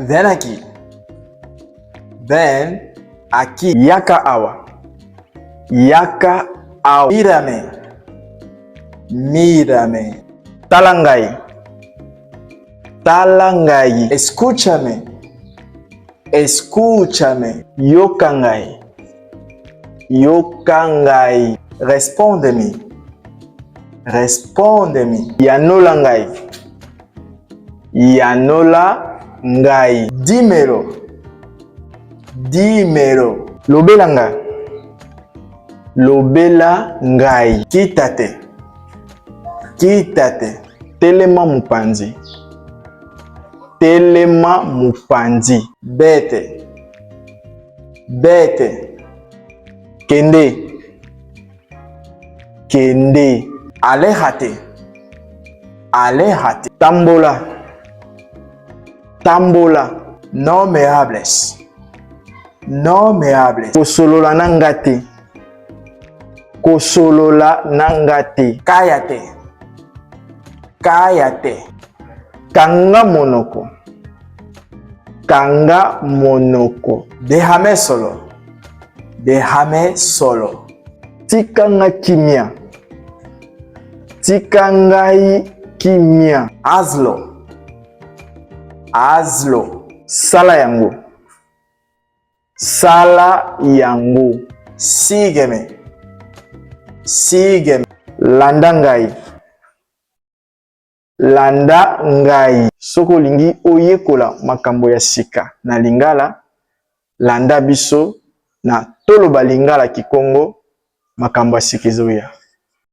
Ven aquí. Ven aquí. Yaka awa. Yaka awa. Mírame. Mírame. Tala ngai. Tala ngai. Escúchame. Escúchame. Yoka ngai. Yoka ngai. Respóndeme. Respóndeme. Yanola ngai. Yanola ngai. Dímelo. Dímelo. Lobela ngai. Lobela ngai. Quítate. Quítate. Telema mopanzi. Telema mopanzi. Vete. Vete. Kende. Kende. Aléjate. Aléjate. Tambola. Tambola. No me hables. No me hables. Kosolola na nga te. Kosolola na nga te. Cállate. Cállate. Kanga monoko. Kanga monoko. Déjame solo. Déjame solo. Tika nga kimia. Tika ngai kimia. Hazlo. Hazlo. Sala yango. Sala yango. Sígueme. Sígueme. Landa ngai. Landa ngai. Soki olingi oyekola makambo ya sika na Lingala, landa biso na Toloba Lingala Kikongo, makambo ya sika ezoya.